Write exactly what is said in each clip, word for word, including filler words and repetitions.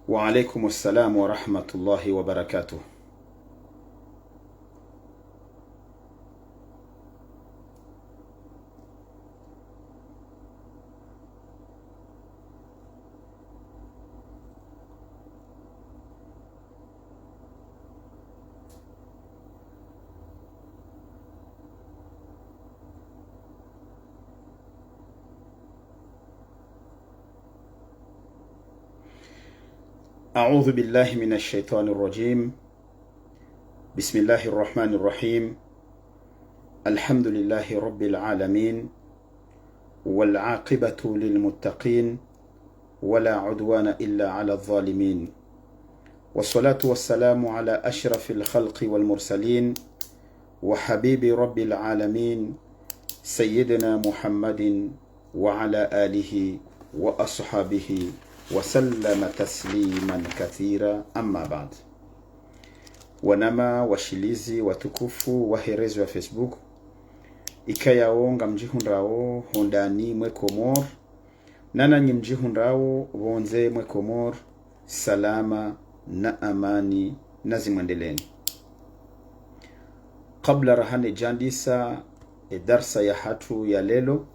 وعليكم السلام ورحمة الله وبركاته. أعوذ بالله من الشيطان الرجيم. بسم الله الرحمن الرحيم. الحمد لله رب العالمين، والعاقبة للمتقين، ولا عدوان إلا على الظالمين، والصلاة والسلام على أشرف الخلق والمرسلين، وحبيب رب العالمين، سيدنا محمد وعلى آله وأصحابه وسلم تسليما كثيرا، أما بعد. Wananya washilizi watukufu wahe réseau ya Facebook, ikayao ngamdjihundrao hondani mwe Komor, na nanyi mdjihundrao pvondze mwe Komor, salama na amani nazimwendeleni. Kabla raha ne djandisa e darsa yahatru ya leo,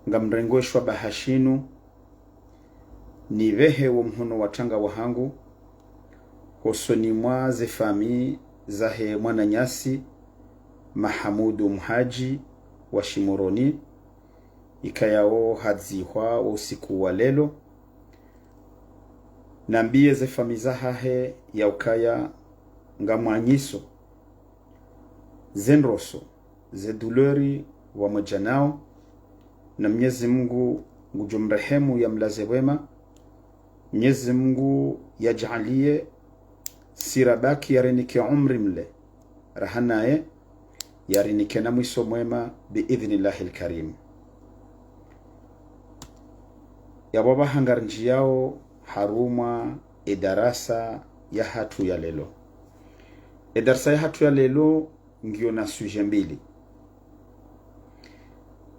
ngamrengo e shwabaha shinu, nipvehe wo mhono wa tanga wahangu, hosoni mwa ze famiyi zahe mwananyasi Mahamudu Mhadji wa Shimoroni, ikayao hadzihwa wo usiku wa leo. Nambiye ze famiyi zahahe ya ukaya ngamwanyiso ze ndroso, ze douleur wamwedja nao, na Mnyezi Mungu ngudjo mrehemu yamlaze pvwema. Mnyezi Mungu yadjaaliye si rabaki yarinike umri mle raha naye, yarinike na mwiso mwema biidhnillahil karim. Yapvo pvaha ngarindjiyao harumwa e darasa yahatru ya leo. E darsa yahatru ya leo ngiyo na sujet mbili.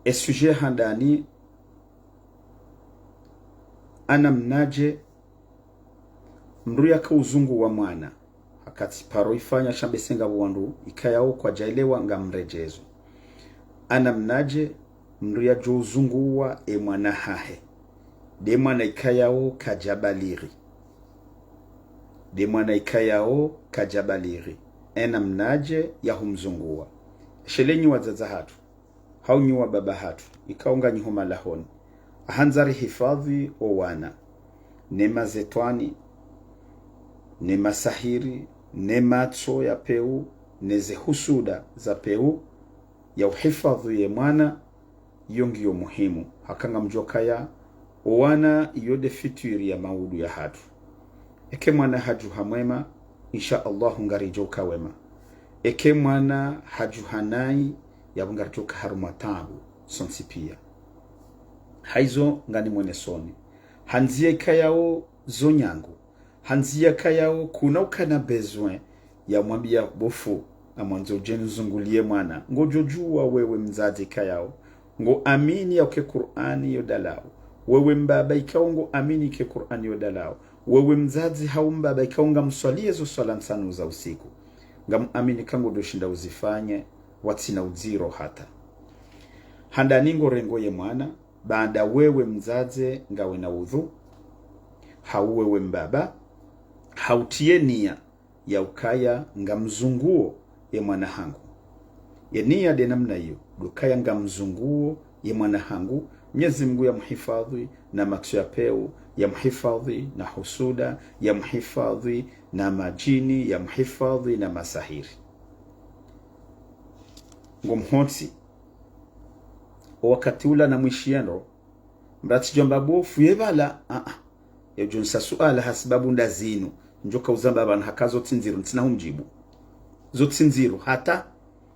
E sujet handani, anamnadje mndru yaka uzunguwa mwana, hakati paro ifanya shambe senga wandru ikayao kwadjaelewa ngamredjezo. Anamnadje mndru yadjo uzunguwa e mwana hahe, de mwana ikayao kadjabalighi. De mwana ikayao kadjabalighi. Enamnadje yahumzunguwa. Sheleni wadzadze hatru, hau nyi wababa hatru, ikao nganyi ho malahoni. Ahandza rihifadhwi o wana ne mazetwani, ne masahiri, ne matso ya pewu, ne ze husuda za pewu. Ya uhifadhwi ye mwana, iyo ngiyo muhimu. Haka ngamdjo kaya, o wana iyo de futur ya maudu yahatru. Eke mwana hadjuha mwema, insha Allahu ngaridjo uka wema. Eke mwana hadjuha nayi, yapvo ngaridjo uka harumwa taabu, sontsi piya. Haizo nganimwenesoni. Handziya ikayao zo nyangu. Handziya ikayao kuna ukana besoin ya mwambiya bo fundi, ngamwandzo udje nizunguliye mwana. Ngodjo djuwa wewe mdzadze ikayao ngo amini ya uka e Kur'ani yo dalao. Wewe mbaba ikao ngo amini uka e Kur'ani yo dalao. Wewe mdzadze hau mbaba ikao ngamswaliye zo swala ntsanu za usiku. Ngamu amini ka ngodjo shinda uzifanye, watsina udziro hata. Handani ngorengo ye mwana, baanda wewe mdzadze ngawe na udhu, hau wewe mbaba, hau tiye niya ya ukaya ngamzunguwo ye mwana hangu. Ye niya de namna iyo, de ukaya ngamzunguwo ye mwana hangu, Mnyezi Mungu ya muhifadhwi na matso ya pewu, ya muhifadhwi na husuda, ya muhifadhwi na madjini, ya muhifadhwi na masahiri. Ngomhontsi, o wakati ula namwishiye ndro, mratsi djomba bo fundi ye bala, a-a. Yadjonisa suala hasibabu nda zinu, ndjoka uzamba pvanu haka zo tsi ndziro, ntsina humdjibu. Zo tsi ndziro, hata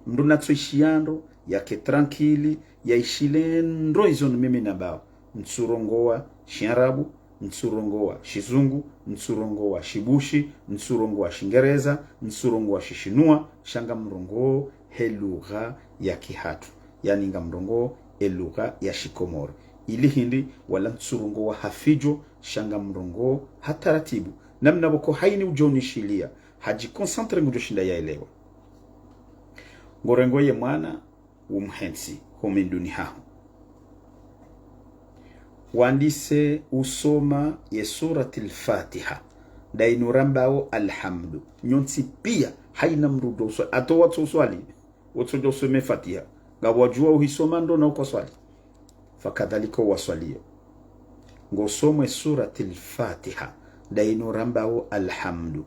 mndru natso ishiya ndro, yake tranquille, yaishiye ndro izo ni mimi nambao. Ntsurongowa Shiarabu, ntsurongowa Shizungu, ntsurongowa Shibushi, ntsurongowa Shingereza, ntsurongowa Shishinua, sha ngamrongowo he lugha ya kihatru. Yaani ngamrongowo e lugha ya Shikomori. Ili hindri? Wala ntsurongowa ha fidjo, sha ngamrongoo ha taratibu. Namna pvoko hayini udjo nishiliya, hadji concentré ngudjo shinda yaelewa. Ngorengo ye mwana, umhentsi ho minduni haho. Wandise usoma ye Suratil Fatiha, ndayinu rambao Alhamdu. Nyontsi piya, hayina mdru udjo uswa-, hata watso uswali, watsodjo usome Fatiha. Ngapvo wadjuwa uhisoma ndo na uka swali. Fakadhalika waswaliyo. Ngosome Suratil Fatiha, ndayinu rambao Alhamdu.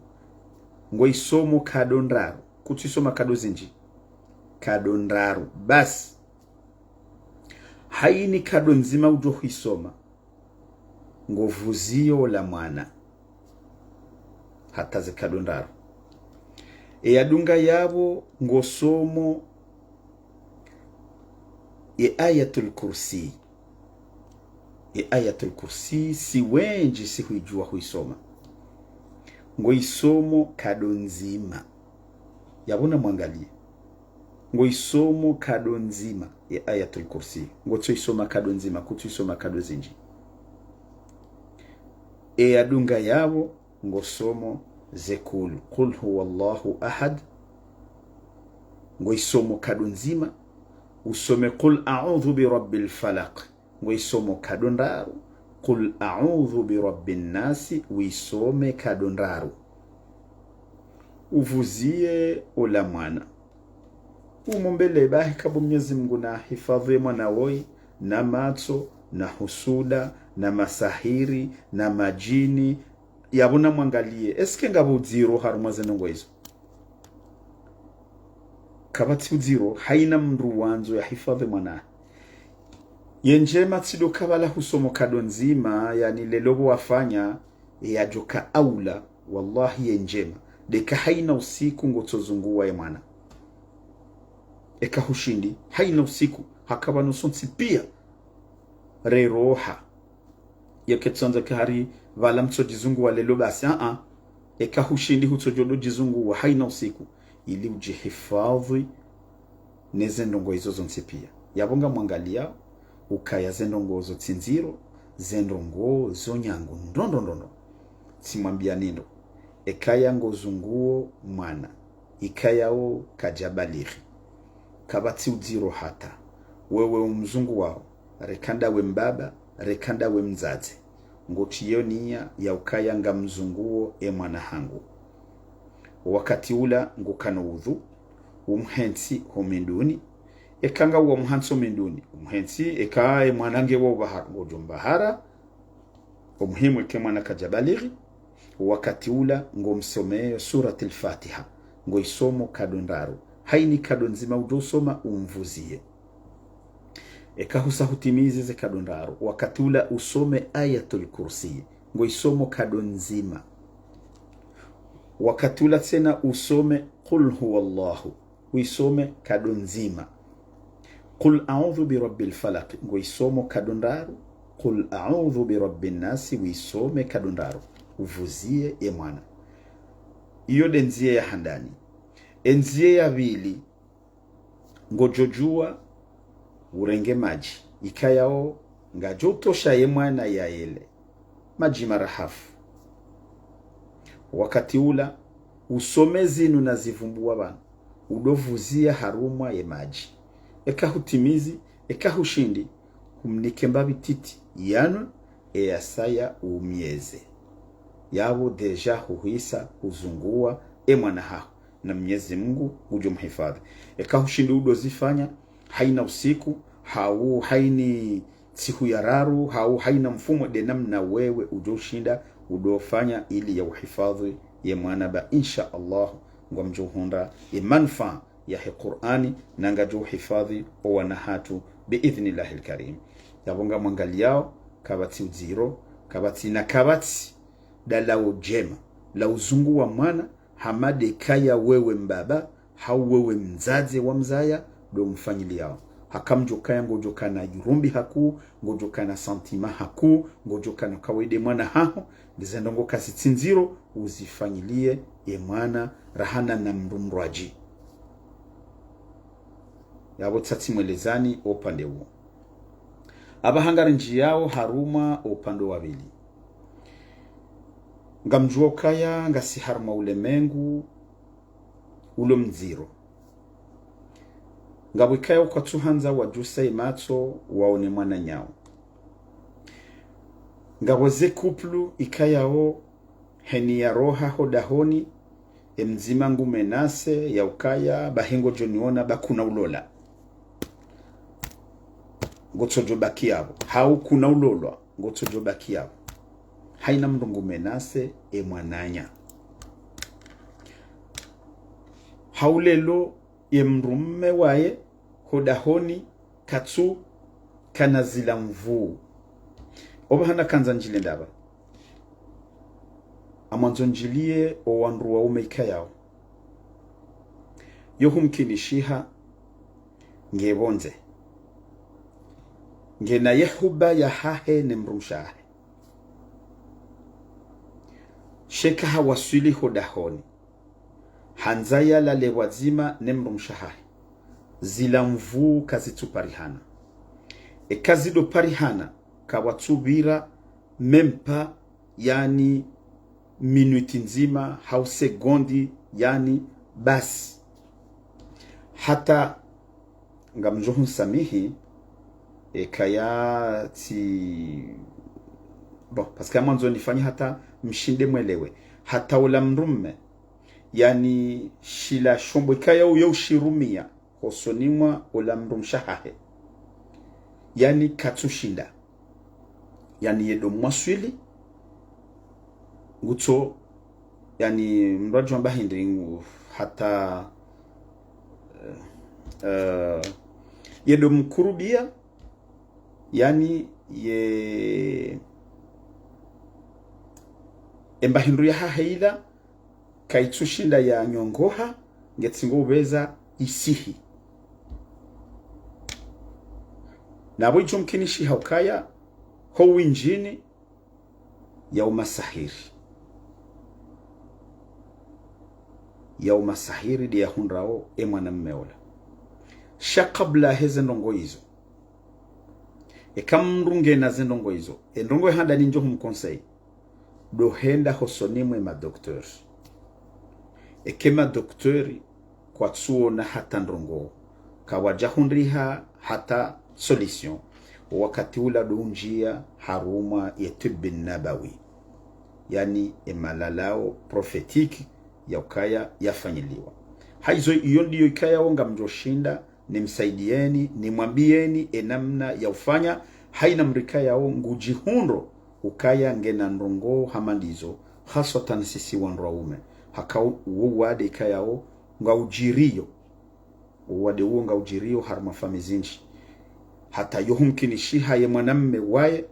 Ngoisomo nkado ndraru, kutsuisoma nkado zindji. Nkado ndraru. Basi. Hayini nkado ndzima udjo huisoma, ngovuziyo ola mwana. Hata ze nkado ndraru. Eyadunga yapvo ngosomo ye Ayatul Kursi. Ye Ayatul Kursi, si wendji si huidjuwa huisoma. Ngoisomo nkado ndzima. Yapvo namwangaliye. Ngoisomo nkado ndzima ye Ayatul Kursi. Ngotsoisoma nkado ndzima, kutsuisoma nkado zindji. Eyadunga yapvo, ngosomo ze kulu. Qul huwallahu ahad. Ngoisomo nkado ndzima. Usome Qul a'udhu birabbil falaq. Ngoisomo nkado ndraru. Qul a'udhu birabbin nasi, uisome nkado ndraru. Uvuziye ola mwana. Umombe le bahi kapvo Mnyezi Mungu nahifadhwi ye mwana woyi, na matso, na husuda, na masahiri, na madjini. Yapvo namwangaliye. Est-ce que ngapvo udziro harumwa ze ndrongo izo? Kapvatsi udziro, hayina mdru wandzo yahifadhwi mwana. Ye ndjema tsi ndo kapvala husomo nkado ndzima, yaani lelo pvo wafanya, yadjoka aula, wallahi ye ndjema. Ndeka hayina usiku ngotsozunguwa ye mwana. Eka hushindi, hayina usiku, haka pvanu sontsi piya. Reroha. Yeke tsandza ke hari pvala mtsodjizunguwa lelo basi, a-a. Eka hushindi hutsodjo djizunguwa, hayina usiku. Ili udjihifadhwi ne ze ndrongo izo zontsi piya. Yapvo ngamwangaliyao, ukaya ze ndrongo zo tsi ndziro, ze ndrongo zo nyangu, ndo ndo ndo ndo. Tsimwambiya ni ndo. Ekaya ngozunguwo mwana, ikayao kadjabalighi. Kapvatsi udziro hata. Wewe umzunguwao, reka ndawe mbaba, reka ndawe mdzadze. Ngotiyo niya ya ukaya ngamzunguwo e mwana hangu. Wakati ula ngukana udhu, umhentsi ho minduni, eka ngawamhantsi ho minduni, umhentsi, eka e mwana nge wo bahara, ngodjo mbahara, omuhimu eke mwana kadjabalighi, wakati ula ngomsomeyo Suratil Fatiha, ngoisomo nkado ndraru, hayini nkado ndzima udjo usoma umvuziye. Eka husa hutimizi ze nkado ndraru, wakati ula usome Ayatul Kursi, ngoisomo nkado ndzima. Wakati ula tsena usome Qul Huwallahu, uisome nkado ndzima. Qul A'udhu Birabbil Falaq, ngoisomo nkado ndraru. Qul A'udhu Birabbin Nasi, uisome nkado ndraru. Uvuziye ye mwana. Iyo nde ndziya ya handani. E ndziya ya pvili, ngodjo djuwa urenge madji, ikayao ngadjo utosha ye mwana yayele. Madji marahafu. Wakati ula, usome zinu nazivumbuwa pvanu, udo vuziya harumwa ye madji. Eka hutimizi, eka hushindi, humnike mbapvi ntiti yanwe, eyasaya umyeze. Yapvo déjà huhisa huzunguwa e mwana haho, na Mnyezi Mungu ngudjo mhifadhwi. Eka hushindi udo zifanya, hayina usiku, hau hayini ntsihu ya raru, hau hayina mfumo, nde namna wewe udjo ushinda udo fanya ili ya uhifadhwi ye mwana ba, insha Allah, ngwamdjo uhundra ye manufaa yahe Qur'ani, na ngadjo uhifadhwi o wana hatru bi idhnillahil karim. Yapvo ngamwangaliyao, kapvatsi udziro, kapvatsi na kapvatsi dalao djema la uzunguwa mwana, hama nde kaya wewe mbaba, hau wewe mdzadze wamzaya, ndo mfanyiliyao. Haka mdjo kaya ngodjo kana irumbi hakuu, ngodjo kana sentiment hakuu, ngodjo kana kawaida mwana haho, nde ze ndrongo kazitsi ndziro, uzifanyiliye ye mwana rahana na mdru mdrwadji. Yapvo tsatsi mwelezani opvande uwo. Apvaha ngarindjiyao harumwa upande wa pvili. Ngamdjuwa ukaya ngasi harumwa ulemengu ulo mdziro. Ngapvo ikayao kwatsuhandza wadjuse matso waone mwananyao. Ngapvo ze couple ikayao heni yaroha ho dahoni, e mdzima ngu menace ya ukaya bahi ngodjo niona ba kuna ulola. Ngotsodjo baki yapvo. Hau kuna ulolwa, ngotsodjo baki yapvo. Haina mndru ngu menace e mwananya. Hau lelo ye mdrume waye ho dahoni katsu kana zila mvuu. Opvaha nakandza ndjile ndapva. Ngamwandzo ndjiliye o wandru waume ikayao yo humkinishiha nge pvondze, ngena ye huba yahahe ne mdrumshe wahahe. Sha eka hawaswili ho dahoni, handza yalale pvwadzima ne mdrumshe wahahe, zila mvuu kazitsuparihana. Eka zidoparihana, kapvatsupvira même pas, yaani, minute ndzima, hau segondi, yaani, basi. Hata ngamdjo hunsamihi, eka ya tsi, bon, parce que ngamwandzo nifanye hata mshinde mwelewe. Hata ola mdrume, yaani, shila shombo ikayao yo ushirumia hosoni mwa ola mdrumshe wahahe, yaani, katsushinda. Yaani, yedo mwaswili, ngutso, yaani, mdru adjo amba hindri ngu-, hata, eh, eh, yedo mkurubia, yaani, ye, emba hindru yahahe ila, kaitsushinda yanyongoha, ngetsi ngo upveza isihi. Na pvo idjo mkinishiha ukaya, ho windjini, ya umasahiri. Ya umasahiri nde yahundrao e mwanamme ola. Sha kabla heze ndrongo izo, eka mdru ngena ze ndrongo izo, e ndrongo ya handani ndjo humconseil, ndo henda hosoni mwe madocteur. Eke madocteur kwatsuona hata ndrongo, kawadja hundriha hata solution, wakati ula ndo undjia harumwa ye tibbi nabawi, yaani e malalao prophétique ya ukaya yafanyiliwa. Haizo iyo ndiyo ikayao ngamdjo shinda nimsaidieni, nimwambieni e namna ya ufanya, haina mdru ikayao ngudjihundro ukaya ngena ndrongo hama ndizo, haswatan sisi wandru waume. Haka u-, uwo wade ikayao ngaudjirio. Uwo wade uwo ngaudjirio harumwa famiyi zindji. Hata yo humkinishiha ye mwanamme waye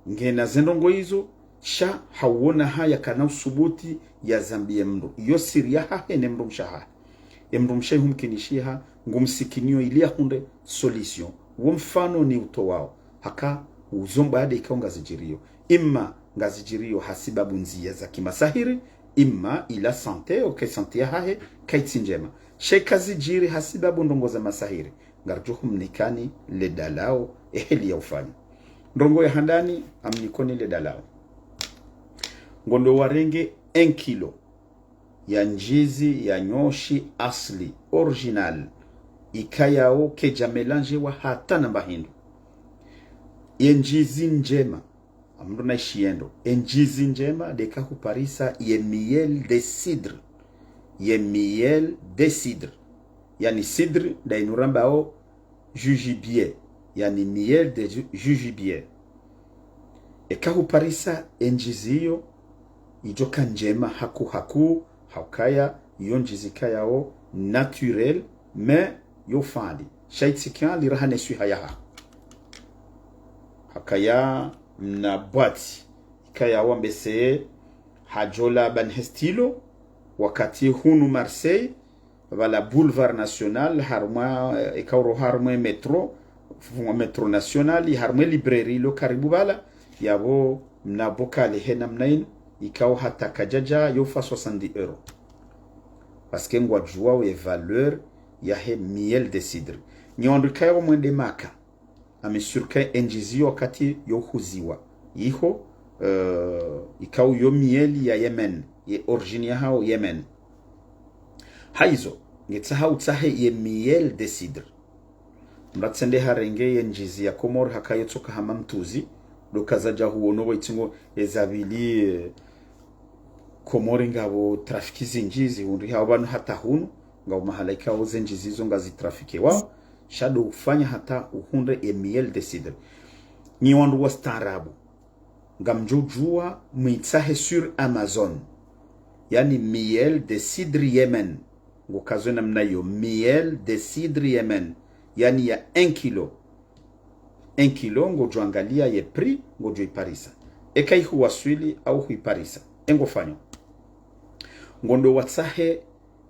ngena ze ndrongo izo, sha hauona haya kana usubuti yazambie mdru. Iyo siri yahahe ne mdrumshe wahahe. E mdrumshe humkinishiha, ngumsikinio ili yahundre solution. Wo mfano niutowao. Haka uzo mbwade ikao ngazidjirio. Imma ngazidjirio hasibabu ndzia za kimasahiri, imma ila santé, oke santé yahahe kaitsi ndjema. Sha eka zidjiri hasibabu ndrongo za masahiri, ngaridjo humnikani le dalao, e heli ya ufanya. Ndrongo ya handani, ngamnikoni le dalao. Ngondo warenge un kilo ya ndjizi ya nyoshi asli, original, ikayao kaidja mélangewa hata na mba hindru. Ye ndjizi ndjema, ngamdjo na ishiyendo. E ndjizi ndjema nde eka huparisa ye miel de cidre. Ye miel de cidre. Yaani cidre, nda inu rambao jujubier. Yaani miel de ju-, jujubier. Eka huparisa e ndjizi iyo, idjo ka ndjema haku haku, ha ukaya yo ndjizi ikayao naturel, mais yo fandi. Sha itsi kali raha ne swiha yahaho. Hakaya mna boîte ikayao mbese hadjola ban hestilo, wakati hunu Marseille, pvala Boulevard National, harumwa, eh, ikao ro harumwa métro, harumwa métro national, harumwa librairie ilo karibu pvala, yapvo mna bocal he namna inu, ikao hata kadjadja yo fa soixante-dix euros. Parce que ngwadjuwao ye valeur yahe miel de cidre. Nyi wandru ikayao mwende Maka, Ame sûr que ye ndjizi wakati yo huziwa, iho, euh, ikao yo miel ya Yemen, ye origine yahao Yemen. Haizo, ngetsaha utsahe ye miel de cidre. Mndru tsende harenge ye ndjizi ya Komori haka yo tsoka hama mtruzi, ndo kaza dja huono wa itsingo ezabili, eh, Komori ngapvo trafic zindji zihundrihao pvanu hata hunu, ngapvo mahala ikao ze ndjizi zo ngazi trafiquewao, sha ndo ufanya hata uhundre ye miel de cidre. Nyi wandru wastaarabu, ngamdjo djuwa mwitsahe sur Amazon. Yaani miel de cidre Yemen. Ngo kazo namna iyo, miel de cidre Yemen. Yaani ya un kilo. Un kilo, ngodjo angalia ye prix, ngodjo iparisa. Eka ihuwaswili au huiparisa. Engo fanyo. Ngondo watsahe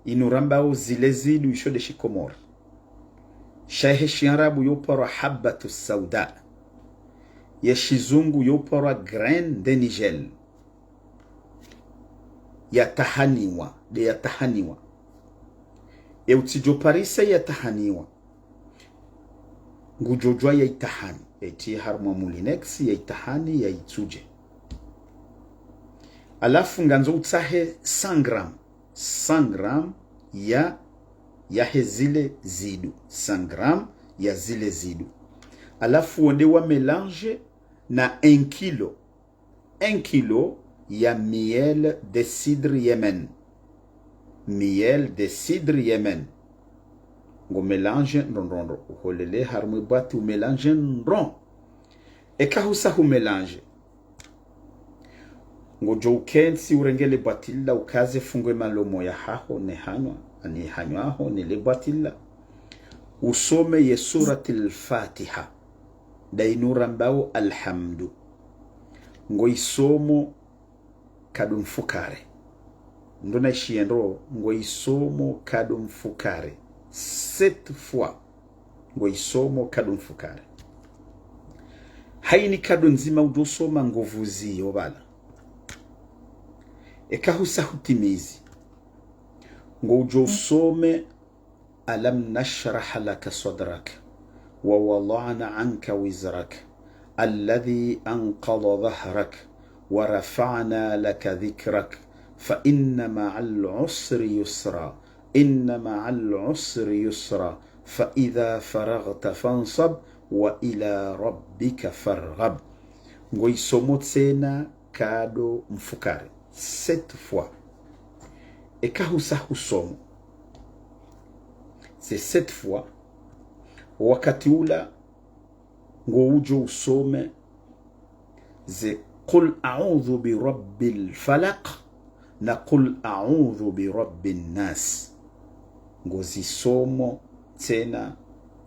inu rambao zile zidu isho nde shikomori. Sha ye shiarabu yo parwa habbatu sauda. Ye shizungu yo parwa graine de Nigel. Ya tahaniwa, nde ya tahaniwa. E utsidjo parisa ya tahaniwa. Ngudjo djuwa ya itahani. Ya itie harumwa moulinex, ya itahani, ya itsuje. Halafu ngandzo utsahe cent grammes. Cent grammes ya, yahe zile zidu. Cent grammes ya zile zidu. Halafu wende wa mélange na un kilo. Un kilo ya miel de cidre Yemen. Miel de cidre Yemen. Ngo mélange ndro ndro ndro. Uholele harumwa ye boîte u mélange ndro. Eka husa hu mélange. Ngodjo ukentsi urenge le boîte lila ukaze fungu ye malomo yahaho ne hanwa, ani hanwa yaho ne le boîte lila. Usome ye suratil Fatiha. Nda inu rambao Alhamdu. Ngo isomo nkado mfukare. Ndo na ishiye ndro, ngo isomo nkado mfukare. Sept fois. Ngo isomo nkado mfukare. Hayini nkado ndzima udjo soma ngo vuziyo pvala. Eka husa hutimizi. Ngo udjo usome ألم نشرح لك صدرك ووضعنا عنك وزرك الذي أنقض ظهرك ورفعنا لك ذكرك فإن مع العسر يسرا إن مع العسر يسرا فإذا فرغت فانصب وإلى ربك فارغب. Ngo isomo tsena nkado mfukare. Sept fois. Eka husa husomo ze sept fois, wakati ula ngo udjo usome ze قل أعوذ برب الفلق na قل أعوذ برب الناس. Ngo zisomo tsena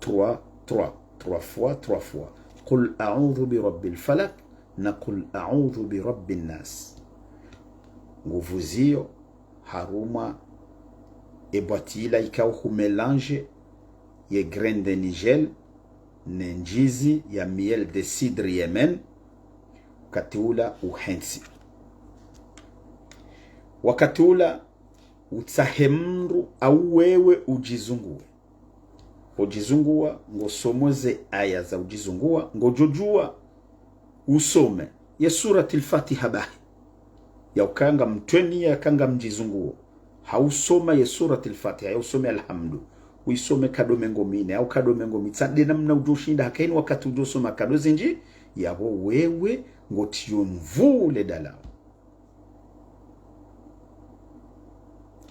trois, trois, trois fois, trois fois. قل أعوذ برب الفلق na قل أعوذ برب الناس. Ngo vuziyo harumwa ye boîte ila ikao hu mélange ye graine de Nigel ne ndjizi ya miel de cidre Yemen, wakati ula uhentsi. Wakati ula utsahe mndru au wewe udjizunguwe. Udjizunguwa, ngo somo ze aya za udjizunguwa, ngodjo djuwa usome ye suratil Fatiha bahi. Ya ukaya ngamtweni ya ukaya ngamdjizunguwo. Hausoma ye suratil Fatiha, ya usome Alhamdu. Uisome nkado mengo mine, au nkado mengo mitsanu, nde namna udjo ushinda, haka hayini wakati udjo usoma nkado zindji, yapvo wewe ngotiyo nvuu le dalao.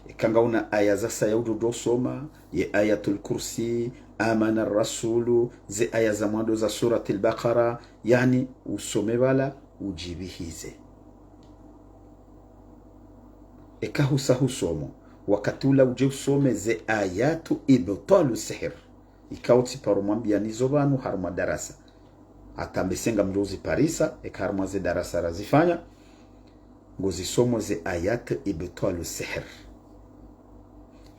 Eka ngauna aya za saya udjo dosoma, ye Ayatul Kursi, Amana Rasulu, ze aya za mwando za Suratil Bakara, yaani usome pvala, udjipvihize. Eka husa husomo, wakati ula udje usome ze ayatu ibtwalu sihir. Ikao tsiparo mwambiyani zo pvanu harumwa darasa. Hata mbese ngamdjo uziparisa, eka harumwa ze darasa razifanya, ngozisomo ze ayat ibtwalu sihir.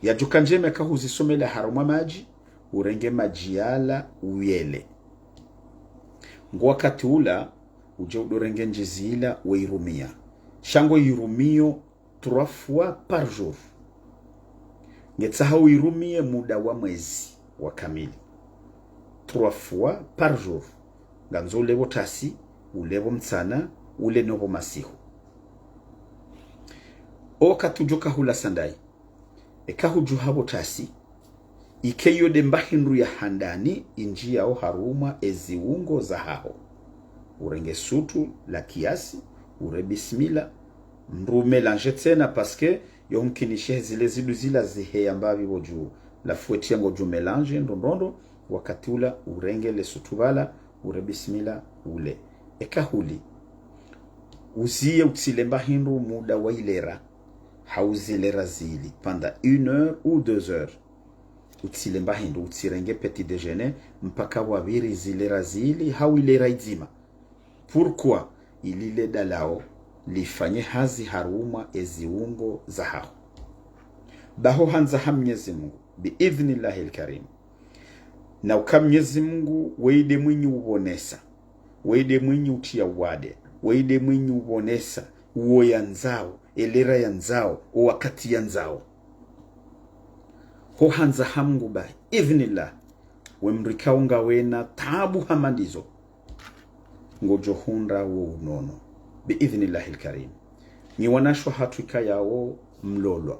Yadjoka ndjema eka huzisomela harumwa madji, urenge madji yala uyele. Ngo wakati ula, udje udorenge ndjizi ila weirumiya. Sha ngo irumiyo trois fois par jour. Ngetsaha uirumiye muda wa mwezi wa kamili. trois fois par jour. Ngandzo ule pvo tasi, ule pvo mtsana, ule no pvo masihu. O wakati udjo kahula sandayi, eka hudjuha pvo tasi, ike iyo nde mba hindru ya handani indjiyao harumwa eziungo zahaho. Urenge sutu la kiasi, ure bismillah, mdru mélange tsena, parce que yo humkinishiha zile zidru zila ziheya mbapvi pvo dju, la fouettre ngodjo mélange ndrondrondro, wakati ula urenge le sutu pvala, ure bismillah, ule. Eka huli, uziye utsile mba hindru muda wa ilera, hau zilera zili, pendant une heure ou deux heures. Utsile mba hindru, utsirenge petit déjeuner, mpaka wapviri zilera zili, hau ilera idzima. Pourquoi? Ili le dalao lifanye hazi harumwa eziungo zahaho. Baho handza ha Mnyezi Mungu, bi idhnillahi lkarim. Na uka Mnyezi Mungu, weye nde mwinyi upvonesa, weye nde mwinyi utriya uwade, weye nde mwinyi upvonesa, uwo yandzao, elera yandzao, o wakati yandzao. Ho handza ha Mungu, bi idhnillah, we mdru ikao ngawena taabu hama ndizo, ngodjo hundra wo unono, bi idhnillahi lkarim. Nyi wanashe wahatru ikayao mlolwa,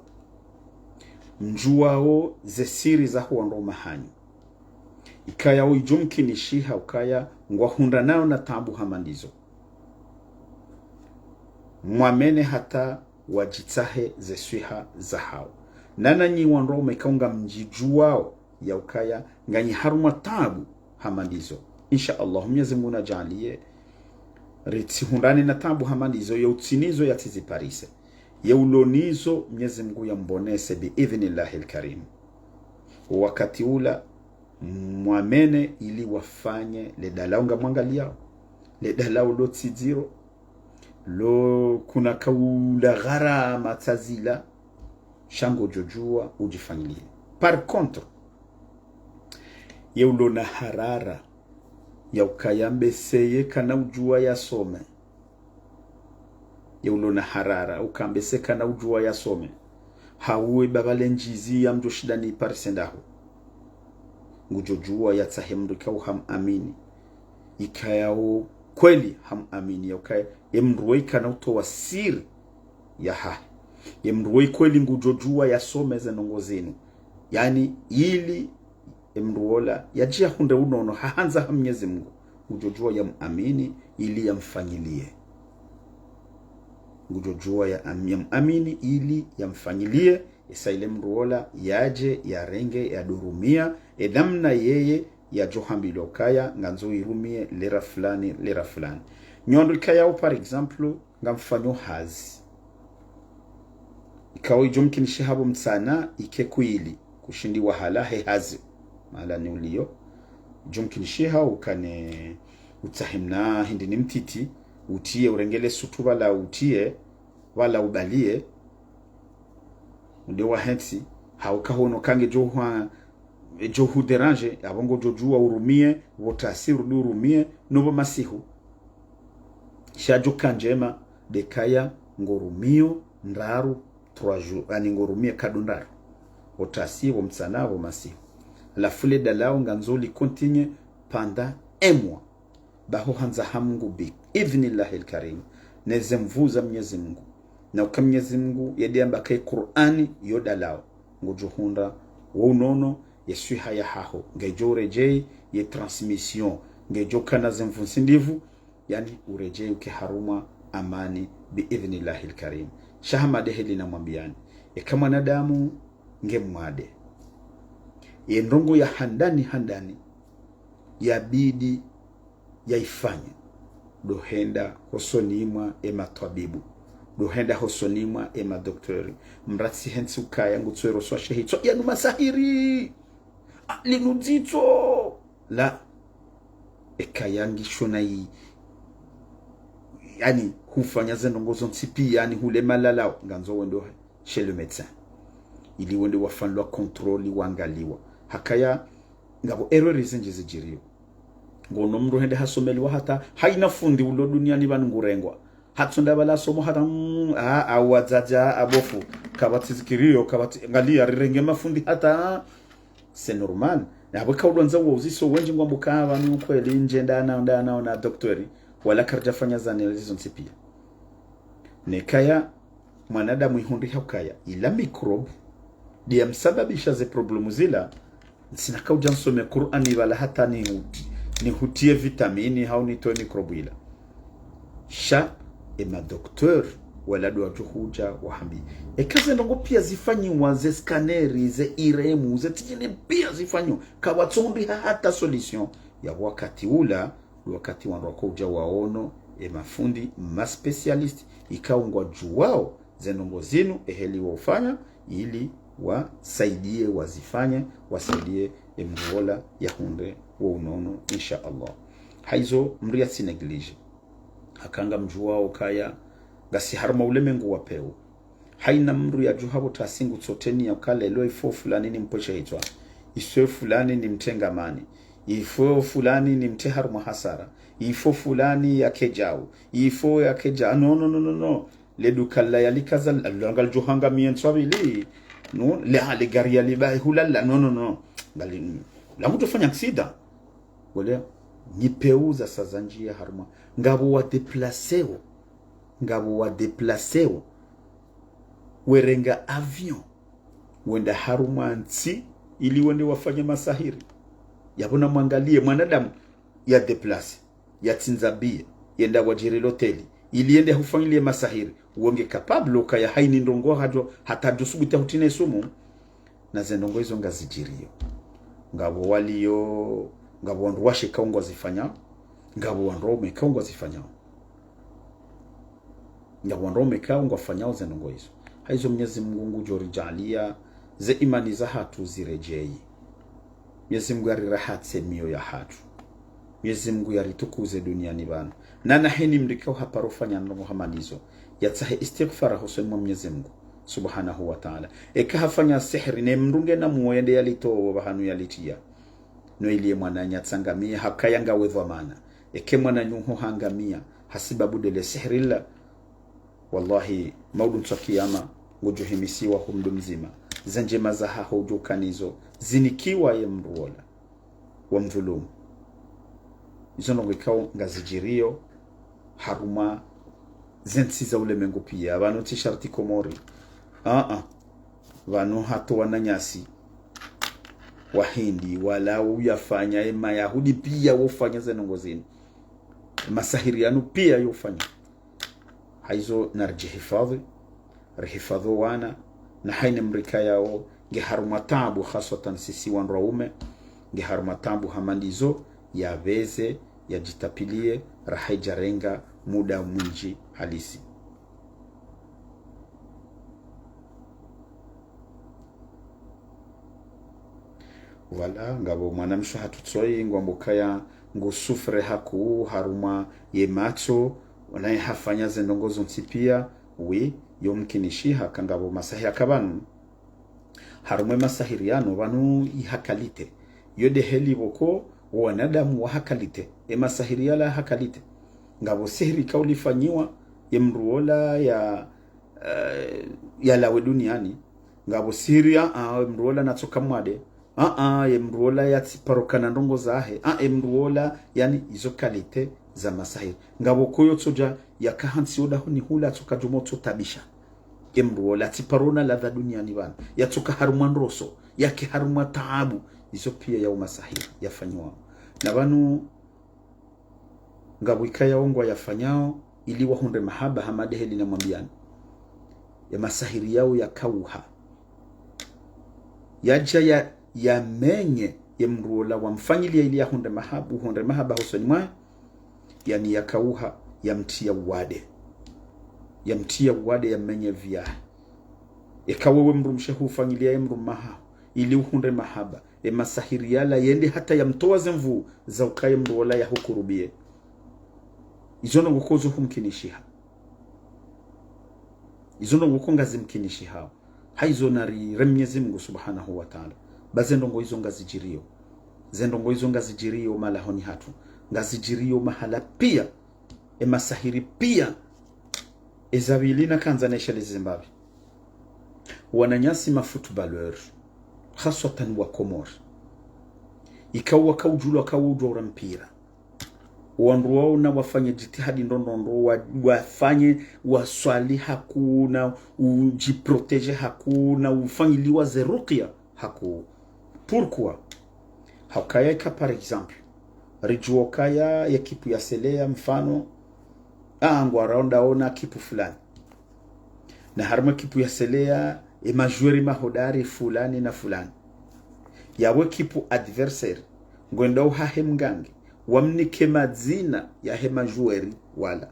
mdjuwao ze siri za huwandrwa mahanyu, ikayao idjo mkinishiha ukaya ngwahundranayo na taabu hama ndizo, mwamene hata wadjitsahe ze swiha zahao. Na nanyi wandru waume ikao ngamdjidjuwao ya ukaya nganyi harumwa taabu hama ndizo, insha Allah, Mnyezi Mungu nadjaaliye ritsihundrane na taabu hama ndizo, ye utsinazo yatsiziparise, ye ulonazo Mnyezi Mungu yampvonese bi idhnillahi lkarim. Wakati ula mwamene ili wafanye le dalao ngamwangaliyao, le dalao lo tsi dziro, lo kuna kaula gharama tsazila, sha ngodjo djuwa udjifanyiliye. Par contre, ye ulona harara ya ukaya mbese ye kana udjuwa yasome, ye ulona harara uka mbese kana udjuwa yasome, hauwe baba le ndjizi yamdjo shinda ni parise ndaho, ngudjo djuwa yatsahe mdru ikao hamwamini, ikayao kweli hamwamini, ya ukaya ye mdru we ikana utowa siri yahahe, ye mdru we kweli ngudjo djuwa yasome ze ndrongoo zinu, yaani ili ye mdru wola yadje yahundre unono ha handza ha Mnyezi Mungu, ngudjo djuwa yamwamini ili yamfanyiliye. Ngudjo djuwa ya am-, yamwamini ili yamfanyiliye. Esa ile mdru wola yadje yarenge yadjo rumiya, e namna yeye yadjo hambilwa ukaya ngandzo irumiye lera fulani, lera fulani. Nyi wandru ikayao, par exemple, ngamfanyo hazi, ikao idjo mkinishiha pvo mtsana ike kwili kushindi wahala he hazi, mahala ni uliyo, idjo mkinishiha ukane utsahe mna hindri ni mtiti, utiye, urenge le sutu pvala utiye, pvala ubaliye, unde wahentsi, hauka hono kange djo hwa, djo hudéranger, apvo ngodjo djuwa urumiye pvo tasi, urudi urumiye no pvo masihu. Sha djo ka ndjema nde kaya ngorumiyo ndraru, trois jours, yaani ngorumiyo nkado ndraru, pvo tasi, pvo mtsana, pvo masihu. Halafu le dalao ngandzo li continuer pendant un mois. Baho handza ha Mungu bi idhnillahi lkarim, ne ze nvuu za Mnyezi Mungu, na uka Mnyezi Mungu ye nde yamba kaye Kur'ani yo dalao, ngudjo hundra wo unono, ye swiha yahaho ngedjo uredjei, ye transmission ngedjo kana ze nvuu ntsi ndipvu, yaani uredjei uke harumwa amani bi idhnillahi lkarim. Sha hama nde heli namwambiyani, eka mwanadamu nge mwade, ye ndrongoo ya handani handani yabidi yaifanye, ndo henda hosoni mwa e matwabibu, ndo henda hosoni mwa e madoktori. Mdru atsihentsi ukaya ngutso eroswa shehi tso yanu masahiri. Ah, linu dzitso. La. Eka yangisho na yi, yaani, hufanya ze ndrongoo zontsi piya, yaani, hule malalao, ngandzo wendo he chez le médecin, ili wende wafanyilwa contrôle, wangaliwa. Hakaya ngapvo erreur zindji zidjiriyo. Ngono mdru hende hasomeliwa hata haina fundi ulo duniani pvanu ngurengwa. Hatsonda pvala somo hata, mm, a, a, wadzadze, a, bofu. Kapvatsi zikiriyo, kapvatsi, ngaliya rirenge mafundi hata, c'est normal. Na pvwe kaulondza uwauziso wendji ngwambo ka pvanu kweli ndje nda na, nda na, na docteur, wala karidjafanya za analyse zontsi pia. Nekaya mwanadamu ihundriha ukaya ila microbe ndiya msababisha ze problème zila, ntsina kaudja nsome Qur'ani pvala hata nihuti-, nihutiye vitamine hau nitowe microbe ila. Sha ema docteur wala ndo wadjo hudja wahambi. Eka ze ndrongo pia zifanyiwa, ze scanner, ze IRM, ze tijini pia zifanyiwa, kawatsondriha hata solution ya wakati ula, wakati wandru wakoudja waono, emafundi, ma spécialiste, ikao ngwadjuwao ze ndrongo zinu, eheli waufanya, ili wasaidie, wazifanye, wasaidie emndru ola yahundre wo unono, insha Allah. Haizo mndru yatsi négligé. Haka ngamdjuwao kaya ngasi harumwa ulemengu wa pewu. Haina mndru yadjuha pvo tasi ngutsoteni ya kale lo ifo fulani nimpveshe hitswa, ifo fulani nimtrengamani, ifo fulani nimtre harumwa hasara, ifo fulani yake djau, ifo yake dja-, no, no, no, no, no. Le duka la yalikaza, la, la ngalidjo hangamiya ntswa pvili. No, le, le gari yalibahi hulala, no, no, no. Ngali, la mndru fanya accident. Wale, ni pewu za saza ndjiya harumwa. Ngapvo wa déplacéo. Ngapvo wa déplacéo. Werenga avion. Wenda harumwa ntsi, ili wende wafanye masahiri. Yapvo namwangaliye mwanadamu ya déplacé, yatsindza billet, yenda wadjiri loteli, ili yende hufanyilie masahiri. Wo nge capable ukaya haini ndrongo hadjo, hata dusubuta hutrine sumu. Na ze ndrongo izo ngazidjiriyo. Ngapvo waliyo, ngapvo wandru washe kao ngwazifanyao, ngapvo wandru waume kao ngwazifanyao. Ngapvo wandru waume kao ngwafanyao ze ndrongo izo. Haizo Mnyezi Mngu ngudjo ridjaaliya ze imani zahatru ziredjeyi. Mnyezi Mngu yarirahatse miyo yahatru. Mnyezi Mngu yaritukuze duniani pvanu. Na naheni mndru kao haparo fanya ndrongo hama ndizo, yatsahe istighfara hosoni mwa Mnyezi Mngu Subhanahu wa Ta'ala. Eka hafanya sihiri, ne mndru ngena muwo yende yalitowo pvahanu yalitiya. No ili ye mwananya tsangamiya, hakaya ngawe dhwamana. Eke mwananyaho hangamiya hasibabu ndele sihiri la, wallahi, maudu ntswa kiyama, ngudjo himisiwa hu mndru mdzima. Ze ndjema zahaho udjo kanazo, zinikiwa ye mndru wola wamdhulumu. Izo ndrongo ikao ngazidjiriyo harumwa ze ntsi za ulemengu pia. Pvanu tsi sharti Komori. Aa. Pvanu hata wananyasi Wahindi, wala uyafanya, e Mayahudi pia wofanya ze ndrongo zinu. Masahiri yanu pia yofanya. Haizo naridjihifadhi, rihifadhi wana, na haina mndru ikayao nge harumwa taabu, haswatan sisi wandru waume, nge harumwa taabu hama ndizo, yapveze, yadjitapiliye, raha idjarenga muda mwindji halisi. Voilà, ngapvo mwanamshe hatru tsoyi, ngwambo kaya ngu souffre hakuu harumwa ye matso, naye hafanya ze ndrongo zontsi pia, oui, yo mkinishiha, ka ngapvo masahiri yaka pvanu. Harumwa e masahiri yanu, pvanu iha qualité. Yo ndeheli pvoko, wo wanadamu waha qualité. E masahiri yala yaha qualité. Ngapvo sihiri ikao ulifanyiwa, ye mndru wola ya, eh, yalawe duniani. Ngapvo sihiri ya, ah, ye mndru wola natsoka mwade. Ah, ah, ye mndru wola yatsiparo kana ndrongo zahe. Ah, ye mndru wola, yani, izo qualité za masahiri. Ngapvo koyo tsodja, yaka hantsi odahoni hula tsoka djumo tsotabisha. Ye mndru wola yatsiparo ona ladha duniani pvanu. Yatsoka harumwa ndroso, yake harumwa taabu. Izo pia yao masahiri yafanyiwao. Na pvanu ngapvo ikayao ngwayafanyao ili wahundre mahaba hama ndeheli namwambiyani. Ye masahiri yao yakauha. Yadja ya, yamenye ye mndru wola wamfanyiliya ili yahundre mahaba, uhundre mahaba hosoni mwahe. Yani yakauha, yamtriya uwade. Yamtriya uwade, yamenye viyahe. Eka wewe mdrumshe hufanyiliya ye mdrumme waho ili uhundre mahaba, e masahiri yala yende hata yamtowa ze nvuu za ukaya ye mndru wola yahukurubiye. Izo ndrongo ko zo humkinishiha. Izo ndrongo ko ngazimkinishihao. Haizo nariremeye Mnyezi Mngu Subhanahu wa Ta'ala. Ba ze ndrongo izo ngazidjiriyo. Ze ndrongo izo ngazidjiriyo malahoni hatru. Ngazidjiriyo mahala pia. E masahiri pia. Eza pvili nakandza naishilize mbapvi. Wananyasi ma footballeur, haswatan wa Komori, Ikao waka udjulwa, waka udjuwa ura mpira. Wandru waona wafanye djitihadi ndrondrondro, wa, wafanye, waswali hakuu na udjiprotéger hakuu na ufanyiliwa ze ruqya hakuu. Pourquoi? Haukaya ika, par exemple, ridjuwa ukaya ye ekipu ya Seleya mfano, ah, ngwaraonda ona ekipu fulani. Na harimwa ekipu ya Seleya, e majoueur mahodari fulani na fulani. Yawe ekipu adversaire, ngwenda uhahe mgangi, wamnike madzina yahe majoueur wala.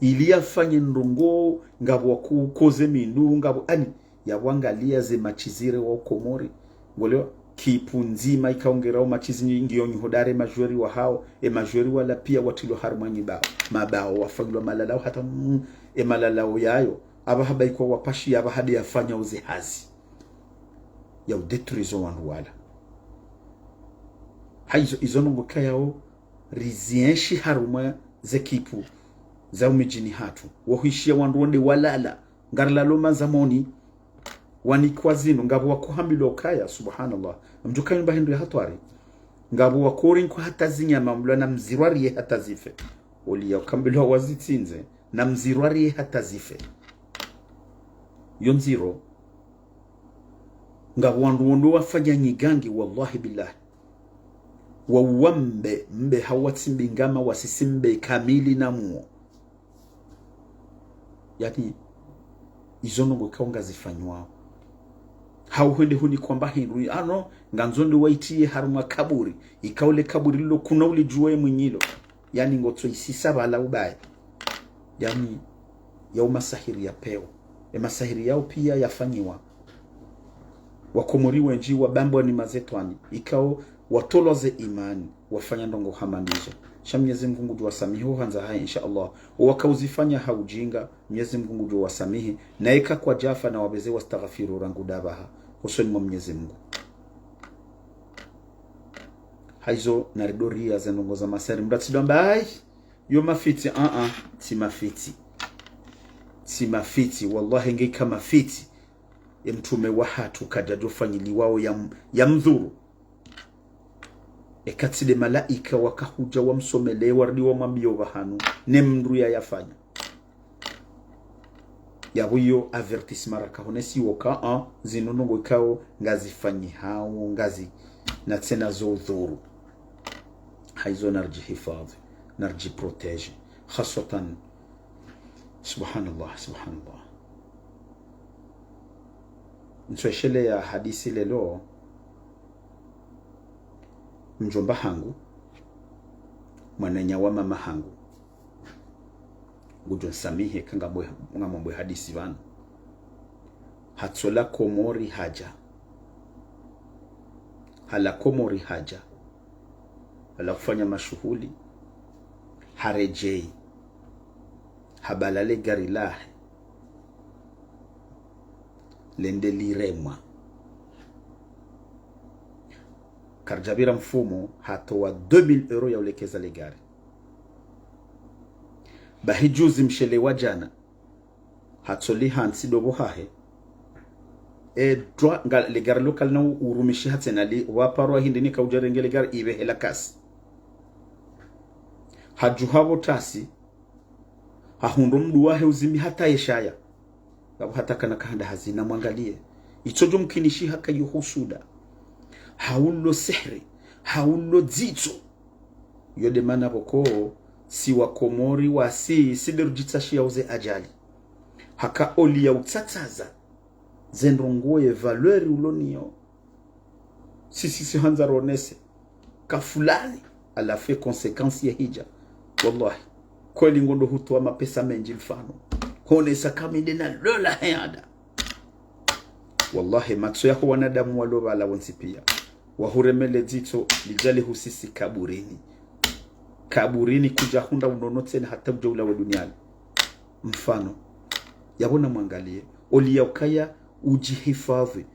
Ili yafanye ndrongoo, ngapvo wakukoze mindru, ngapvo, yaani, yapvo angalia ze match zire wa Komori. Ngoleo, ekipu ndzima ikao ngirao match zinji ngiyo nyihodari e majoueur wahao, e majoueur wala pia watrilwa harimwa nyibao. Mabao, wafanyilwa malalao hata, mm, e malalao yayo. Apvaha baikwa wapvashi, apvaha nde yafanyao ze hazi ya udétruire zo wandru wala. Haizo, izo ndrongoo ikayao, rizienshi harumwa ze ekipu za umidjini hatru. Wahuishia wandru wonde walala, ngarilalo mazamoni, wanikwa zinu, ngapvo wakohambilwa ukaya, subhanallah. Mdjuka nyumba hindru ya hatwari. Ngapvo wakorinkwa hata zinyama mlwa na mzirwa riye hata zife. Oliya ukambilwa wazitsindze, na mzirwa riye hata zife. Yo ndziro. Ngapvo wandru wonde wafanya nyigangi, wallahi billahi. Wauwa mbe, mbe hawatsi mbe ngama wasisi mbe kamili na muo. Yaani, izo ndrongoo ikao ngazifanywao. Hau hwende huni kwamba hindru, ano, ngandzo nde waitiye harumwa kaburi. Ikao le kaburi lilo kuna ulidjuwa ye mwinyilo. Yaani, ngotso isisa pvala ubaye. Yaani, yao masahiri ya pewu. E masahiri yao pia yafanyiwa. Wakomori wenji wabambwa ni mazetwani. Ikao watolwa ze imani, wafanya ndrongoo hama ndizo. Sha Mnyezi Mngu ngudjo wasamihi ho handza hahe, insha Allah. Owaka uzifanya ha ujinga, Mnyezi Mngu ngudjo wasamihi. Na eka kwadjafa na wabeze wastaghfiru rangu ndapvaha. Hosoni mwa Mnyezi Mngu. Haizo naridoria ze ndrongoo za masahiri. Mdru atsidjo amba, ai, yo mafitsi, a-a, tsi mafitsi. Tsi mafitsi, wallahi ngeika mafitsi. E mtrume wahatru kadjadjo fanyiliwao ya m-, ya mdhuru. Eka tsi nde malaika waka hudja wamsomelee warudi wamwambiye pvahanu, ne mndru yayafanya. Yapvo iyo avertissement rakahonesiwa uka, a, zinu ndrongoo ikao ngazifanyihao, ngazi, na tsena zo udhuru. Haizo naridjihifadhwi, naridjiprotéger. Khaswatan, subhanallah, subhanallah. Ntsoesheleya hadisi leo, mdjomba hangu, mwananya wa mama hangu, ngudjo nsamihi eka ngamwe-, ngamwambwe hadisi pvanu. Hatsola Komori hadja. Hala Komori hadja. Hala kufanya mashuhuli. Haredjei. Habala le gari lahe. Lende liremwa. Karidjapvira mfumo, hatowa deux mille euros ya ulekeza le gari. Bahi juzi mshele wa djana, hatsoliha ntsi ndopvo hahe. E dwa, nga, le gari loka lina u-, urumishi hatsena li, waparwa hindri ni kaudjarenge le gari ipvehe la kasi. Hadjuha pvo tasi, hahundru mndru wahe uzimbi hata yeshaya. Ngapvo hata kana kahanda hazi na mwangaliye. Itsodjo mkinishiha ka yo husuda. Hau lo sihiri. Hau lo dzitso. Yo nde mana pvoko, si wa Komori wasi, si nde rudjitsashiyao ze ajali. Haka oliya utsatsaza ze ndrongoo ye valeur ulo nayo. Si, si, si handza ronese ka fulani, halafu ye conséquence ye hidja. Wallahi. Kweli ngondo hutowa mapesa mendji mfano. Honesa ka mi nde nalola he ada. Wallahi, matso yaho wanadamu walo pvala wontsi pia. Wahuremele dzitso lidjali husisi kaburini. Kaburini kudja hundra unono tsena hata udja ulawe duniani. Mfano. Yapvo na mwangaliye. Oliya ukaya udjihifadhwi.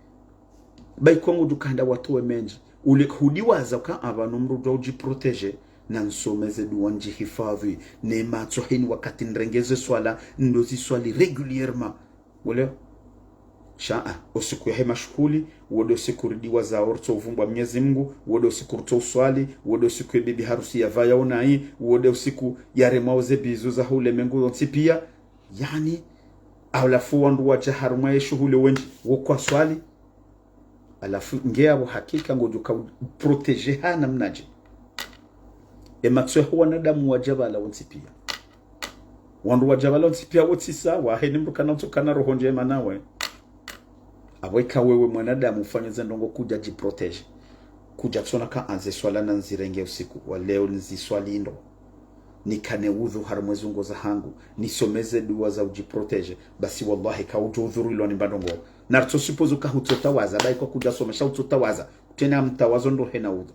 Bayi kwangu dukanda watowe mendji. Ule hudiwaza uka apvanu mndru udjo udjiprotéger. Na nsomeze dua ndjihifadhwi. Ne matso heni wakati nrengeze swala. Ndo ziswali régulièrement. Wale. Sha, o usiku yahe mashuhuli, wo nde usiku ridiwazao ritso uvumbwa Mnyezi Mngu, wo nde usiku ritso uswali, wo nde usiku ye bibi harusi yavayao nayi, wo nde usiku yaremwao ze bizu za ho ulemengu wontsi pia. Yaani, halafu wandru wadja harumwa ye shuhuli wendji, wo kwaswali. Halafu nge yapvo hakika ngodjo ka u protéger ha namnadje. Ye matso yaho wanadamu wadja pvala wontsi pia. Wandru wadja pvala wontsi pia wo tsi sawa, heni mndru kana utso kana roho ndjema nawe. Apvo ika wewe mwanadamu ufanya ze ndrongo kudja dji protéger. Kudja tsona ka anze swala na nzirenge usiku wa leo niziswali ndo. Nikane udhu harumwa ze zungo zahangu. Nisome ze dua za udji protéger. Basi wallahi ka udjo udhurilwa ni mbandrongo. Na ritso supposé ka hutso tawaza, bahi kwa kudja somesha hutso tawaza. Tsena mtawazo ndo hena udhu.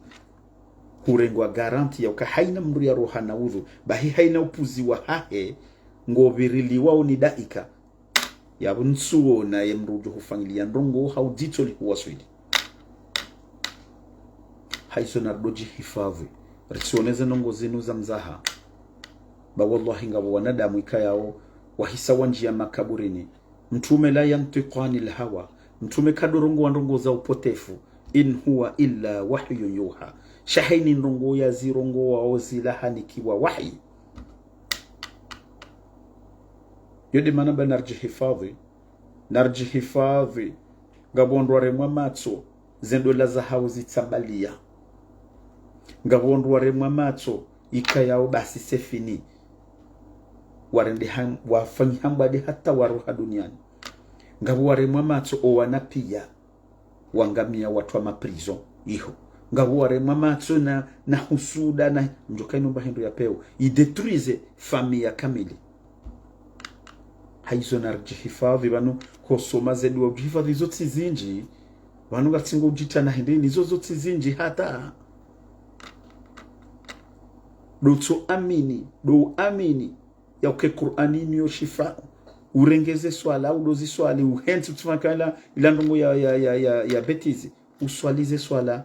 Hurengwa garantie ya uka haina mndru ya roha na udhu. Bahi haina upuzi wahahe, ngo pviriliwao ni daika. Yapvo ntsuona ye mndru udjo hufanyilia ndrongo ha udzitso lihuwaswili. Haizo narido djihifadhwi. Ritsione ze ndrongo zinu za mzaha. Ba wallahi ngapvo wanadamu ikayao, wahisa wandjia makaburini. Mtrume لا ينطق عن الهوى. Mtrume kadorongoa ndrongo za upotefu. إن هو إلا وحي يوحى. Sha heni ndrongo yazirongoao zilahanikiwa wahi. Yo nde mana ba naridjihifadhwi, naridjihifadhwi. Ngapvo wandru waremwa matso, ze ndola zahao zitsambalia. Ngapvo wandru waremwa matso, ikayao basi c'est fini. Warende ham-, wafanyi hambwa nde hata waroha duniani. Ngapvo waremwa matso, o wana pia. Wangamia watru wa ma prison iho. Ngapvo waremwa matso na, na husuda na ndjoka inomba hindru ya pewu. I détruise famille kamili. Haizo naridjihifadhwi pvanu hosoma ze dua udjihifadhwi zo tsi zindji. Pvanu ngatsingo udjitra na hindri nizo zo tsi zindji hata. Ndo tso amini, ndo amini. Ya uke Kur'ani niyo shifa. Urenge ze swala, udo ziswali, uhentsi utsifanya ila, ila ndrongo ya, ya, ya, ya, ya bêtise. Uswali ze swala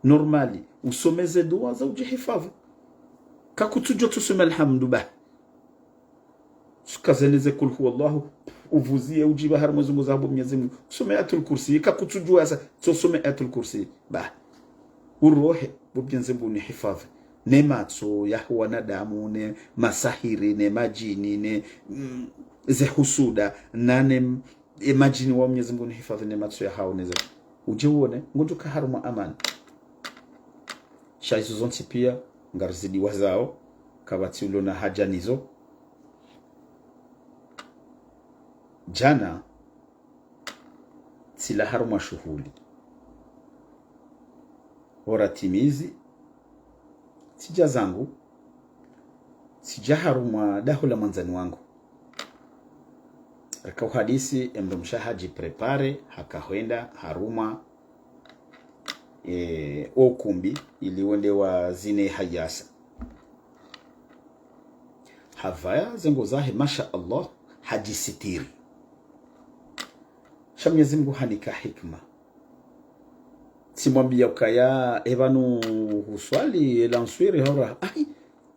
normal. Usome ze dua za udjihifadhwi. Ka kutsudjua tso some alhamdu ba. Suka zene ze kul huwallahu, uvuzie udjiba harumwa ze zungo za bo Mnyezi Mngu. Usome Ayatul Kursi, ka kutsudjua sa, tso some Ayatul Kursi. Ba. Urohe, bo Mnyezi Mngu nihifadhwi. Ne matso ya wanadamu, ne masahiri, ne madjini, ne, mm, ze husuda, na ne, mm, e madjini wa Mnyezi Mngu nihifadhwi ne matso yahao ne ze. Udje uone, ngodjo ka harumwa amani. Sha izo zontsi pia, ngarizidiwazao, kapvatsi ulo na haja nizo. Djana, tsila harumwa shuhuli. Ora timizi, tsidja zangu, tsidja harumwa daho la mwandzani wangu. Raka uhadisi, emndru mshe hadji préparer, haka hwenda harumwa, eh, o ukumbi, ili wende wazine hayasa. Havaya ze nguo zahe, masha Allah, hadjisitiri. Sha Mnyezi Mngu hanika hikima. Tsimwambia ukaya, e pvanu huswali, ela nswiri, haura, ai,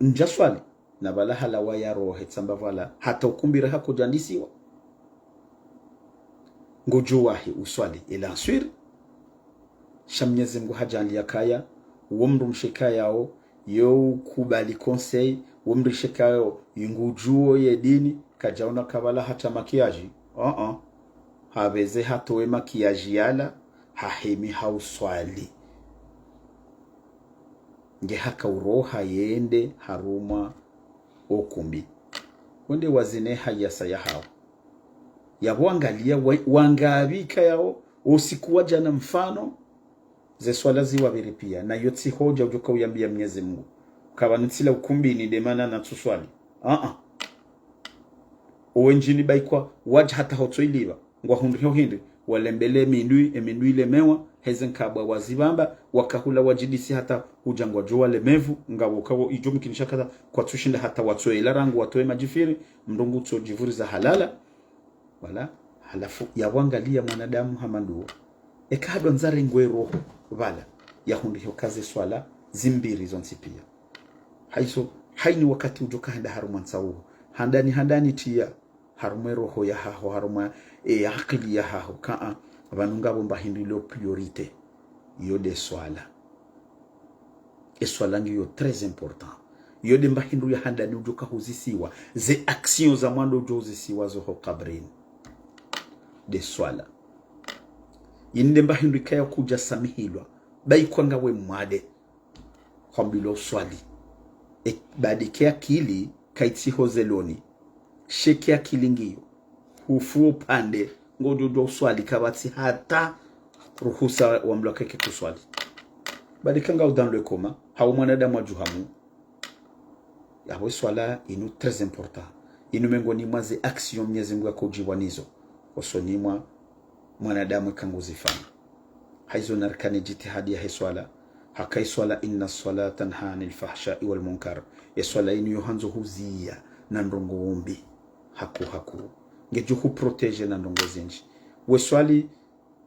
ndja swali. Na pvala halawa ya roho, tsamba pvala, hata ukumbi raha kudjandisiwa. Ngodjo wahi uswali, ela nswiri. Sha Mnyezi Mngu hadjaanlia kaya, wo mndru mshe kayao, yo ukubali conseil, wo mndru mshe kayao, yingudjuo ye dini, kadjaona ka pvala hata maquillage. Uh-uh. Hapveze hatowe maquillage yala, hahimi hauswali. Nge haka uroha yende harumwa o ukumbi. Wende wazine hayasa yahao. Yapvo angalia wa-, wangapvi kayao, o usiku wa djana mfano, ze swala ziwapviri pia, na yo tsi hodja udjoka uyambia Mnyezi Mngu. Ka pvanu tsila ukumbini nde mana natsuswali. Ah, ah. Owendjini baikwa, wadja hata hotso ilipva. Ngwahundriho hindri, walembele emindru, emindru ilemewa, heze nkabwa wazipvamba, wakahula wadjidisi hata udja ngwadjo walemevu, ngapvo kawo idjo mkinisha kata kwatsushinda hata watsoela rangu watowe madjifiri, mndru ngu tso djivuriza halala. Wala, halafu yapvo angalia mwanadamu hama nduwo. Eka hadwa ndzare ngwe roho, pvala, yahundriho ka ze swala, zimbiri zontsi pia. Haizo, haini wakati udjoka henda harumwa ntsa uwo. Handani, handani tia. harumwa e roho yahaho, harumwa e akili yahaho, kaa, pvanu ngapvo mba hindru ilio priorité, iyo nde swala. E swala ngiyo très important. Iyo nde mba hindru ya handani udjo kahuzisiwa, ze action za mwando udjo huzisiwa zo ho kabrini. Nde swala. Yinu nde mba hindru ikaya kudja samihilwa, ba ikao ngawe mwade, hwambilwa uswali. E, badi ke akili kaitsi ho zeloni. Sha ke akili ngiyo, hufu upande, ngodjo djuwa uswali, kapvatsi hata ruhusa wambilwa keke kuswali. Badi ka ngawe dans le coma, hau mwanadamu adjuhamu. Yapvo e swala inu très important. Inu mengoni mwa ze action Mnyezi Mngu yakodjipvwa nizo hosoni mwa mwanadamu eka nguzifanya. Haizo narikane djitihadi yahe swala. Haka e swala, إن الصلاة تنهى عن الفحشاء والمنكر. E swala inu yo handzo huziya na ndrongo mbi. Haku, haku. Ngedjo huprotéger na ndrongo zindji. We swali,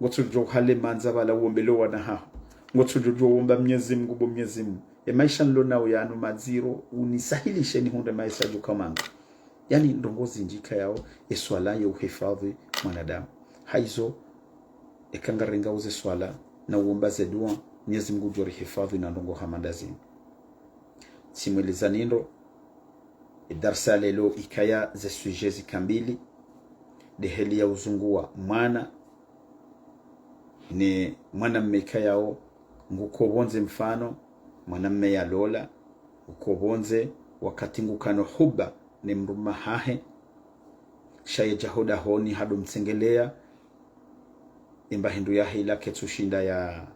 ngotsodjo hale mandza pvala uombele wana haho. Ngotsodjo djuwa uomba Mnyezi Mngu bo Mnyezi Mngu, e maesha nilo nayo yanu madziro, unisahilishe nihundre maesha djo kamanga. Yaani ndrongo zindji ikayao e swala yo uhifadhwi mwanadamu. Haizo, eka ngarengao ze swala na uomba ze dua, Mnyezi Mngu djo rihifadhwi na ndrongo hama nda zinu. Tsimwelezani ndro, e darsa lelo ikaya ze sujet zika mbili, nde heli ya uzunguwa mwana, ne mwanamme ikayao nguko pvondze mfano, mwanamme yalola, nguko pvondze wakati ngukana huba ne mdrume hahe, sha yedja ho dahoni hado mtsengeleya, e mba hindru yahe ila ketsu shinda ya,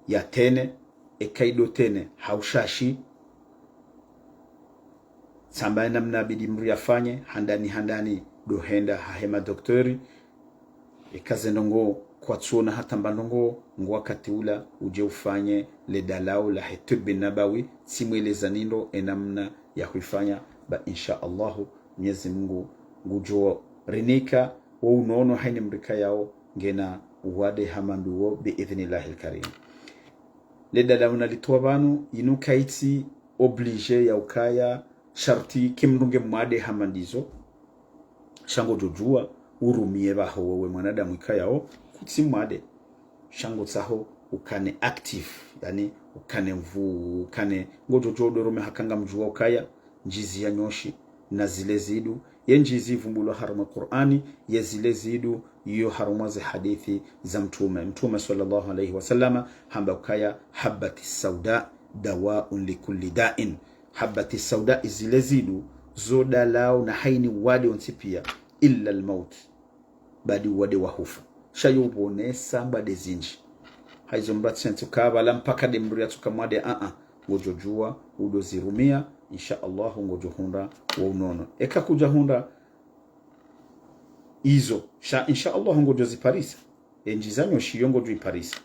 ya tene, eka ido tene, haushashi, tsamba e namna bidi mdru yafanye, handani, handani, do henda hahe madoktori, eka ze ndrongo kwatsuona hata mba ndrongo, ngo wakati ula, udje ufanye le dalao lahe tibbi nabawi, tsimwelezani ndro e namna ya huifanya, ba insha Allahu, Mnyezi Mngu ngudjo rinika wo unono haina mdru ikayao ngena uwade hama nduwo, bi idhnillahil karim. Le dalao nalitowa pvanu, inu kaitsi obligé ya ukaya sharti ke mdru nge mwade hama ndizo. Sha ngodjo djuwa urumiye pvaho wewe mwanadamu ikayao kutsi mwade. Sha ngotsaho ukane actif, yaani ukane nvuu, ukane, ngodjo djuwa udo rumiya haka ngamdjuwa ukaya ndjizi ya nyoshi, na zile zidu, ye ndjizi ivumbulwa harumwa Qur'ani, ye zile zidu, iyo harumwa ze hadithi za Mtrume. Mtrume swallallahu alayhi wa sallama hamba ukaya: حبة سوداء دواء لكل داء. Habati sauda, izile zidu, zo dalao na haina uwade wontsi piya, إلا الموت. Badi uwade wa hufa. Sha yo upvonesa mbade zindji. Haizo mdru atsentsi ukaya pvala mpaka nde mdru yatsuka mwade, a-a. Ngodjo djuwa, udo zirumiya, insha Allahu ngodjo hundra wo unono. Eka kudja hundra izo, sha insha Allahu ngodjo ziparisa. E ndjizi ya nyoshi yo ngodjo iparisa.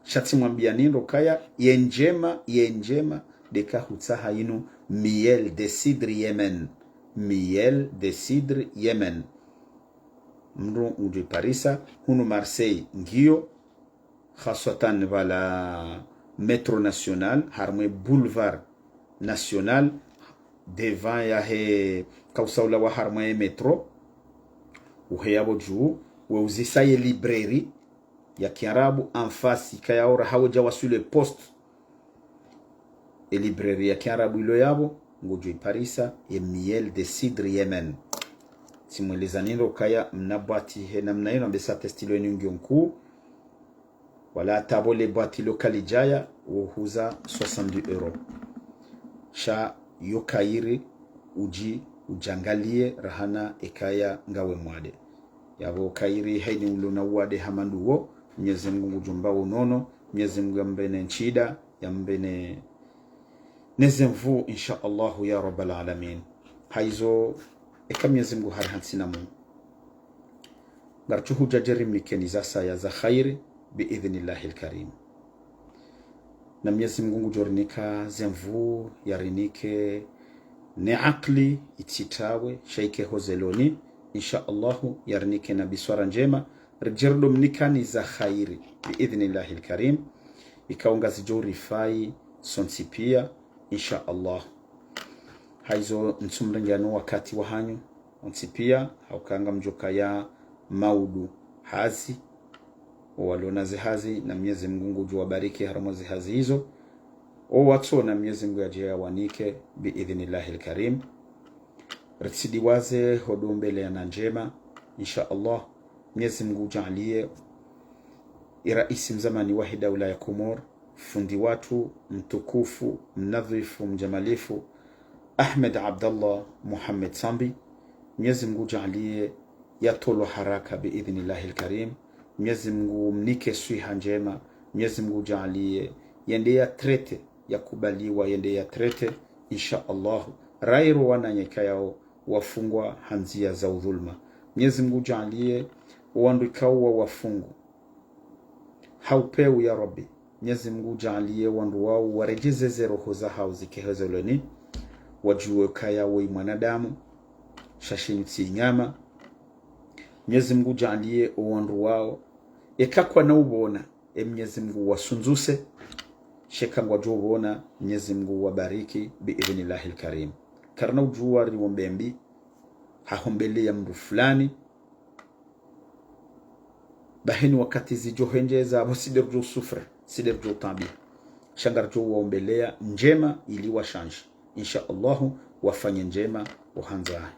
Sha tsimwambiyani ndro ukaya, ye ndjema, ye ndjema, ndeka hutsaha inu miel de cidre Yemen. Miel de cidre Yemen. Mdru ngudjo iparisa, hunu Marseille ngiyo, khaswatan pvala Métro National, harumwa e Boulevard National, devant yahe kausaula wa harumwa e métro, uheya pvo dju, we uzisa ye librairie ya kiarabu en face, ikayao raha wedja waswili e poste. E librairie ya kiarabu ilo yapvo, ngodjo iparisa, ye miel de cidre Yemen. Tsimwelezani ndro ukaya mna bwati he namna inu, ambesa testi lo inu ngiyo nkuu, wala hata pvo le bwati lo kalidjaya, wo huza soixante-dix euros. Sha yo kheri udji udjangaliye rahana ekaya ngawe mwade. Yapvo kheri haina ulo na uwade hama nduwo, Mnyezi Mngu ngudjo mba unono, Mnyezi Mngu yambe ne ntsida, yambe ne, ne ze nvuu, insha Allahu ya Rabbal Alamin. Haizo, eka Mnyezi Mngu hari hantsi na mu, ngaritsuhudja dje rimnikeni zasaya za kheri, bi idhnillahil karim. Na Mnyezi Mngu ngudjo rinika ze nvuu, yarinike ne akili itsitawe, sha ike hozeloni, insha Allahu, yarinike na biswara ndjema, ridje rido mnikani za kheri, bi idhnillahil karim, ikao ngazidjo rifai sontsi piya, insha Allahu. Haizo ntsumrengeyano wakati wahanyu, wontsi pia, hauka ngamdjo kaya maudu hazi. Owalona zihazi, na Mnyezi Mngu ngudjo wabariki harumwa zihazi izo. Owatsona, Mnyezi Mngu yadje yawanike, bi idhnillahi lkarim. Ritsidiwaze hodombeleana ndjema, insha Allah. Mnyezi Mngu udjaaliye iraisi mzamani wahe daula ya Komor, fundi watru, mtukufu, mnadhifu, mjamalifu, Ahmed Abdallah Mohamed Sambi. Mnyezi Mngu udjaaliye yatolwa haraka bi idhnillahi lkarim. Mnyezi Mngu umnike swiha ndjema. Mnyezi Mngu udjaaliye yende ya traité, yakubaliwa yende ya traité, insha Allah. Rairo wananya ikayao wafungwa ha ndzia za udhuluma. Mnyezi Mngu udjaaliye owandru ikao wawafungu ha upeu, ya Rabbi. Mnyezi Mngu udjaaliye wandru wao waredjeze ze roho zahao zike hezelweni, wadjuwe ukaya woyi mwanadamu, sha shinu tsi inyama. Mnyezi Mngu udjaaliye owandru wao, eka kwana uvona, e Mnyezi Mngu wasundzuse, sha eka ngwadjo uvona, Mnyezi Mngu wabariki, bi idhnillahi lkarim. Karina udjuwa riombe mbi, hahombeleya mndru fulani, bahi ni wakati zidjo hendjeza, apvo si nde ridjo souffrir, si nde ridjo utaabia. Sha ngaridjo waombeleya ndjema ili washanje. Insha Allahu, wafanye ndjema, ohandza hahe.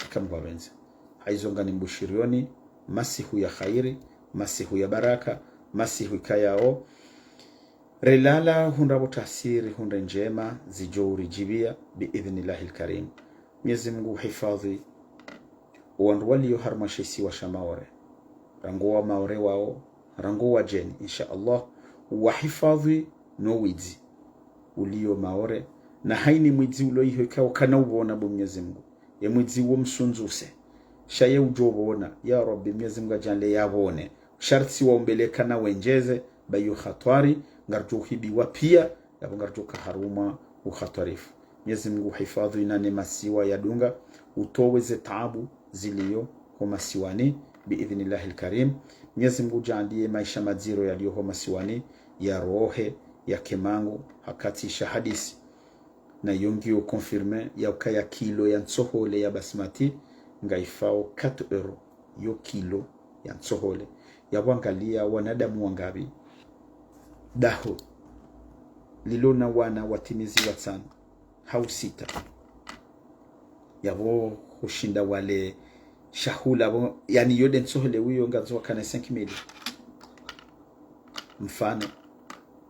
Eka Mngu apvendze. Haizo ngani mbushiriyoni masihu ya khairi, masihu ya baraka, masihu ikayao relala hundra pvo tafsiri, hundre ndjema zidjo uridjibia, bi idhnillahi lkarim. Mnyezi Mngu uhifadhwi owandru walio harumwa she isiwa sha Maore, rangu wa Maore wao, rangu wadjeni, insha Allah, uwahifadhwi no widzi ulio Maore, na haini mwidzi ulo iho ikao kana uvona, bo Mnyezi Mngu, e mwidzi wo msundzuse, sha ye udjo vona, ya Rabbi, Mnyezi Mngu adjaanle yavone. Sha ritsi waombele kana wendjeze, ba iyo hatwari, ngaridjo uhibiwa pia, yapvo ngaridjo ka harumwa uhatwarifu. Mnyezi Mngu uhifadhwi na ne masiwa yadunga, utowe ze taabu zilio ho masiwani, bi idhnillahi lkarim. Mnyezi Mngu udjaandiye maisha madziro yalio ho masiwani yarohe, yake mangu, hakati sha hadisi. Na yo ngiyo confirmé ya ukaya kilo ya ntsohole ya basmati ngaifao quatre euros. Yo kilo ya ntsohole. Yapvo angaliya wanadamu wangapvi. Daho lilo na wana watimizi watsanu hau sita. Yapvo hushinda wale shahula, apvo, yaani yo nde ntsohole uyo ngandzo wakana cinq mille. Mfano,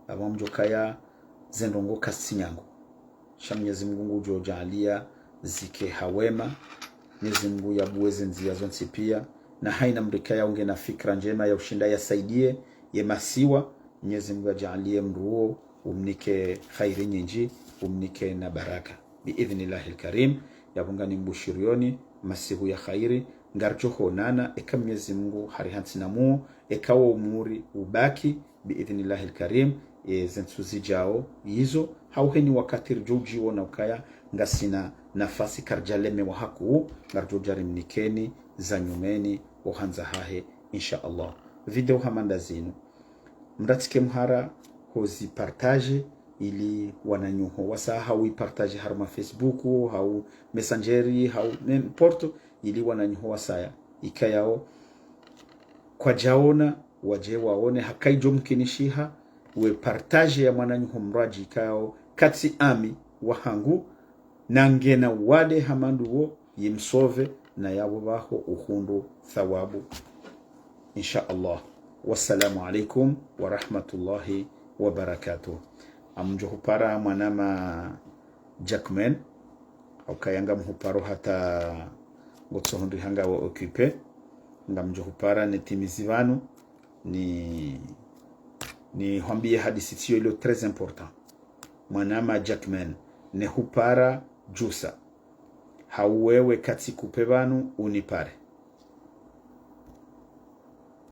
apvo mdjo kaya ze ndrongo kazitsi nyangu. Sha Mnyezi Mngu ngudjo djaaliya zike ha wema. Mnyezi Mngu yabuwe ze ndzia zontsi pia. Na haina mndru ikayao ngena fikira ndjema ya ushinda yasaidiye ye masiwa, Mnyezi Mngu yadjaaliye mndru uwo umnike khairi nyindji, umnike na baraka. Bi idhnillahi lkarim, yapvo ngani mbushiriyoni masihu ya khairi, ngaridjo honana, eka Mnyezi Mngu harihantsi na muo, eka wo umuri ubaki, bi idhnillahi lkarim, e, ze ntsu zidjao izo, hau heni wakati ridjo udjiona ukaya ngasina nafasi, karidjalemewa hakuu, ngaridjo udja rimnikeni za nyumeni, ohandza hahe, insha Allah. Video hama nda zinu, mratsike mhara hozi partage ili wananyaho wasaya, hau i partage harumwa Facebook, hau Messenger, hau n'importe, ili wananyaho wasaya ikayao kwadjaona, wadje waone, haka idjo mkinishiha, we partage ya mwananyaho mndru adji ikayao katsi ami wahangu, na ngena wade hama nduwo, yimsove, na yapvo pvaho uhundru thawabu. Insha Allah. Wassalamu alaikum wa rahmatullahi wa barakatuh. Ngamdjo hupara mwanama Jackman, hauka ngamhuparo hata ngutsohundri hanga wa occupé, ngamdjo hupara nitimizi pvanu, ni, nihwambiye hadisi tsiyo ilio très important. Mwanama Jackman, nehupara djusa. Hau wewe katsi kupve pvanu unipare.